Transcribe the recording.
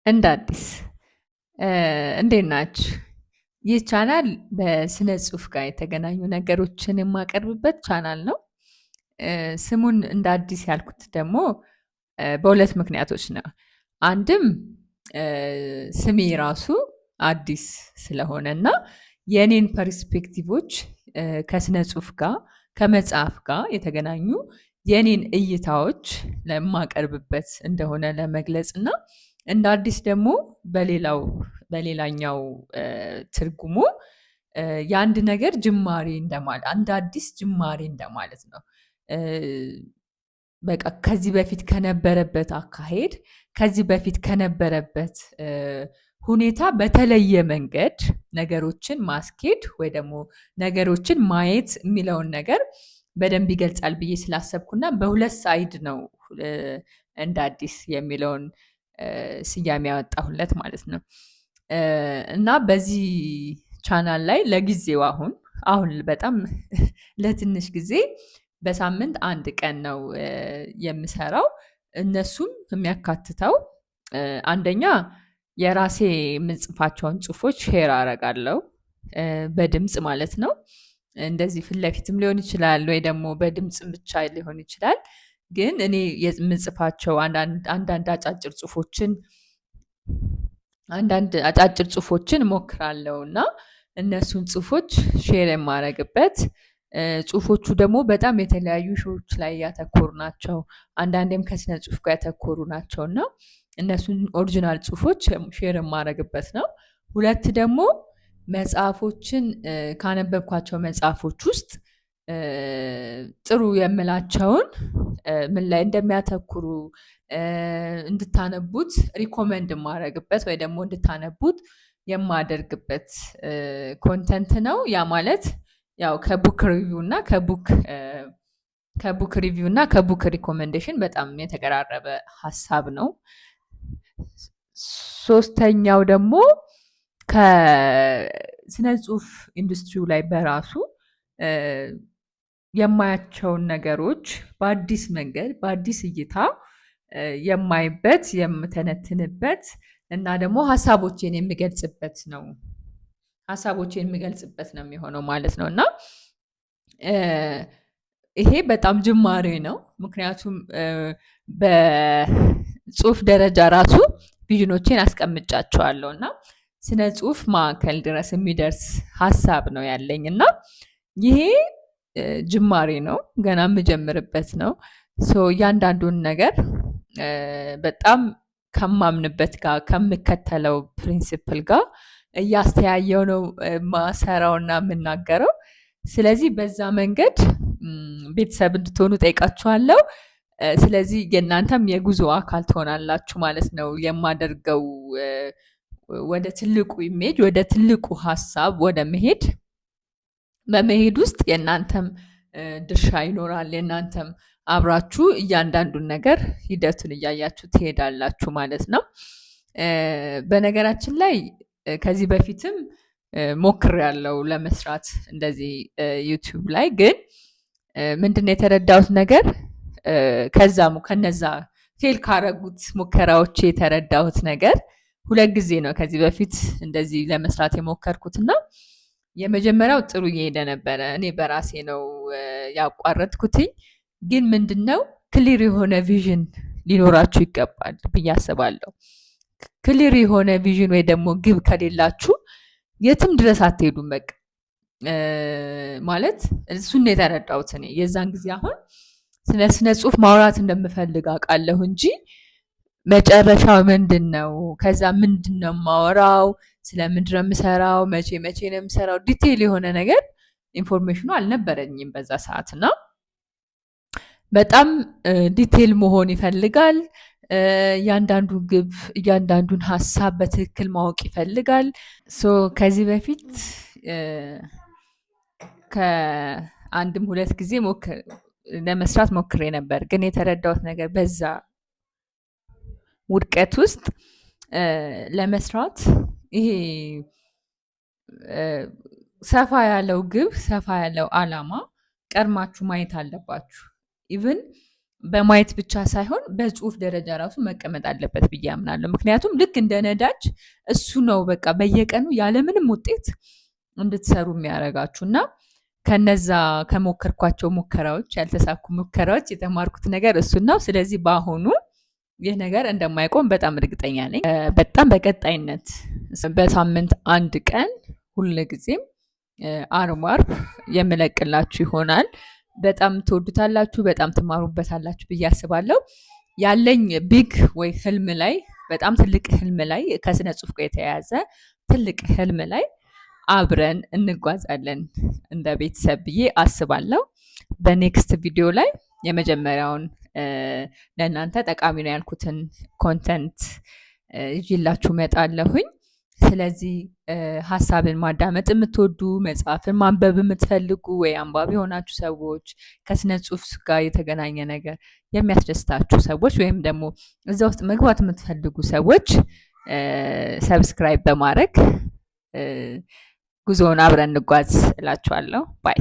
እንደ አዲስ እንዴት ናችሁ? ይህ ቻናል በስነ ጽሁፍ ጋር የተገናኙ ነገሮችን የማቀርብበት ቻናል ነው። ስሙን እንደ አዲስ ያልኩት ደግሞ በሁለት ምክንያቶች ነው። አንድም ስሜ ራሱ አዲስ ስለሆነ እና የእኔን perspective ኦች ከስነ ጽሁፍ ጋር፣ ከመጽሐፍ ጋር የተገናኙ የእኔን እይታዎች ለማቀርብበት እንደሆነ ለመግለጽ፣ እና እንደ አዲስ ደግሞ በሌላኛው ትርጉሙ የአንድ ነገር ጅማሬ እንደማለት፣ አንድ አዲስ ጅማሬ እንደማለት ነው። በቃ ከዚህ በፊት ከነበረበት አካሄድ፣ ከዚህ በፊት ከነበረበት ሁኔታ በተለየ መንገድ ነገሮችን ማስኬድ ወይ ደግሞ ነገሮችን ማየት የሚለውን ነገር በደንብ ይገልጻል ብዬ ስላሰብኩና በሁለት side ነው እንደ አዲስ የሚለውን ስያሜ ያወጣሁለት ማለት ነው። እና በዚህ ቻናል ላይ ለጊዜው አሁን አሁን በጣም ለትንሽ ጊዜ በሳምንት አንድ ቀን ነው የምሰራው። እነሱም የሚያካትተው አንደኛ የራሴ የምጽፋቸውን ጽሁፎች share አደርጋለሁ፣ በድምጽ ማለት ነው። እንደዚህ ፊት ለፊትም ሊሆን ይችላል ወይ ደግሞ በድምጽም ብቻ ሊሆን ይችላል። ግን እኔ የምጽፋቸው አንዳንድ አጫጭር ጽሁፎችን እሞክራለሁ እና እነሱን ጽሁፎች share የማደርግበት፣ ጽሁፎቹ ደግሞ በጣም የተለያዩ issue ዎች ላይ ያተኮሩ ናቸው። አንዳንዴም ከስነ ጽሁፍ ጋር ያተኮሩ ናቸው እና እነሱን original ጽሁፎች share የማደርግበት ነው። ሁለት ደግሞ መጽሐፎችን፣ ካነበብኳቸው መጽሐፎች ውስጥ ጥሩ የምላቸውን፣ ምን ላይ እንደሚያተኩሩ እንድታነቡት recommend የማደርግበት ወይ ደግሞ እንድታነቡት የማደርግበት content ነው። ያ ማለት ያው ከ book review እና ከ book recommendation በጣም የተቀራረበ ሀሳብ ነው። ሶስተኛው ደግሞ ከስነ ጽሁፍ ኢንዱስትሪው ላይ በራሱ የማያቸውን ነገሮች በአዲስ መንገድ፣ በአዲስ እይታ የማይበት፣ የምተነትንበት እና ደግሞ ሀሳቦቼን የምገልጽበት ነው የሚሆነው ማለት ነው። እና ይሄ በጣም ጅማሬ ነው። ምክንያቱም በጽሁፍ ደረጃ ራሱ vision ኦቼን አስቀምጫቸዋለሁ እና ስነ ጽሁፍ ማዕከል ድረስ የሚደርስ ሀሳብ ነው ያለኝ እና ይሄ ጅማሬ ነው። ገና የምጀምርበት ነው። So እያንዳንዱን ነገር በጣም ከማምንበት ጋር፣ ከምከተለው principle ጋር እያስተያየው ነው ማሰራውና የምናገረው። ስለዚህ በዛ መንገድ ቤተሰብ እንድትሆኑ ጠይቃችኋለሁ። ስለዚህ የእናንተም የጉዞ አካል ትሆናላችሁ ማለት ነው። የማደርገው ወደ ትልቁ image፣ ወደ ትልቁ ሀሳብ ወደ መሄድ በመሄድ ውስጥ የእናንተም ድርሻ ይኖራል። የእናንተም አብራችሁ እያንዳንዱን ነገር ሂደቱን እያያችሁ ትሄዳላችሁ ማለት ነው። በነገራችን ላይ ከዚህ በፊትም ሞክሬያለሁ ለመስራት እንደዚህ YouTube ላይ፣ ግን ምንድነው የተረዳሁት ነገር፣ ከዛ ከነዛ fail ካረጉት ሙከራዎች የተረዳሁት ነገር፣ ሁለት ጊዜ ነው ከዚህ በፊት እንደዚህ ለመስራት የሞከርኩት እና የመጀመሪያው ጥሩ እየሄደ ነበረ። እኔ በራሴ ነው ያቋረጥኩትኝ። ግን ምንድነው clear የሆነ vision ሊኖራችሁ ይገባል ብዬ አስባለሁ። Clear የሆነ vision ወይ ደግሞ ግብ ከሌላችሁ የትም ድረስ አትሄዱም። በቃ ማለት እሱን ነው የተረዳሁት እኔ የዛን ጊዜ። አሁን ስለ ስነ ጽሁፍ ማውራት እንደምፈልግ አውቃለሁ እንጂ መጨረሻው ምንድን ነው? ከዛ ምንድን ነው የማወራው? ስለ ምንድን ነው የምሰራው? መቼ መቼ ነው የምሰራው? Detail የሆነ ነገር information ኑ አልነበረኝም በዛ ሰዓት እና በጣም detail መሆን ይፈልጋል። እያንዳንዱ ግብ፣ እያንዳንዱን ሀሳብ በትክክል ማወቅ ይፈልጋል። So ከዚህ በፊት ከአንድም ሁለት ጊዜ ለመስራት ሞክሬ ነበር። ግን የተረዳሁት ነገር በዛ ውድቀት ውስጥ ለመስራት ይሄ ሰፋ ያለው ግብ፣ ሰፋ ያለው አላማ ቀድማችሁ ማየት አለባችሁ። Even በማየት ብቻ ሳይሆን በጽሁፍ ደረጃ ራሱ መቀመጥ አለበት ብዬ አምናለሁ። ምክንያቱም ልክ እንደ ነዳጅ እሱ ነው በቃ በየቀኑ ያለምንም ውጤት እንድትሰሩ የሚያደርጋችሁ። እና ከነዛ ከሞከርኳቸው ሙከራዎች፣ ያልተሳኩ ሙከራዎች የተማርኩት ነገር እሱን ነው። ስለዚህ በአሁኑ ይህ ነገር እንደማይቆም በጣም እርግጠኛ ነኝ። በጣም በቀጣይነት በሳምንት አንድ ቀን ሁልጊዜም አርብ አርብ የምለቅላችሁ ይሆናል። በጣም ትወዱታላችሁ፣ በጣም ትማሩበታላችሁ ብዬ አስባለሁ። ያለኝ big ወይ ህልም ላይ፣ በጣም ትልቅ ህልም ላይ፣ ከስነ ጽሁፍ ጋር የተያያዘ ትልቅ ህልም ላይ አብረን እንጓዛለን እንደ ቤተሰብ ብዬ አስባለሁ። በ next ቪዲዮ ላይ የመጀመሪያውን ለእናንተ ጠቃሚ ነው ያልኩትን content ይዤላችሁ እመጣለሁኝ። ስለዚህ ሀሳብን ማዳመጥ የምትወዱ፣ መጽሐፍን ማንበብ የምትፈልጉ ወይ አንባቢ የሆናችሁ ሰዎች፣ ከስነ ጽሁፍ ጋር የተገናኘ ነገር የሚያስደስታችሁ ሰዎች ወይም ደግሞ እዛ ውስጥ መግባት የምትፈልጉ ሰዎች subscribe በማድረግ ጉዞውን አብረን እንጓዝ እላችኋለሁ። Bye.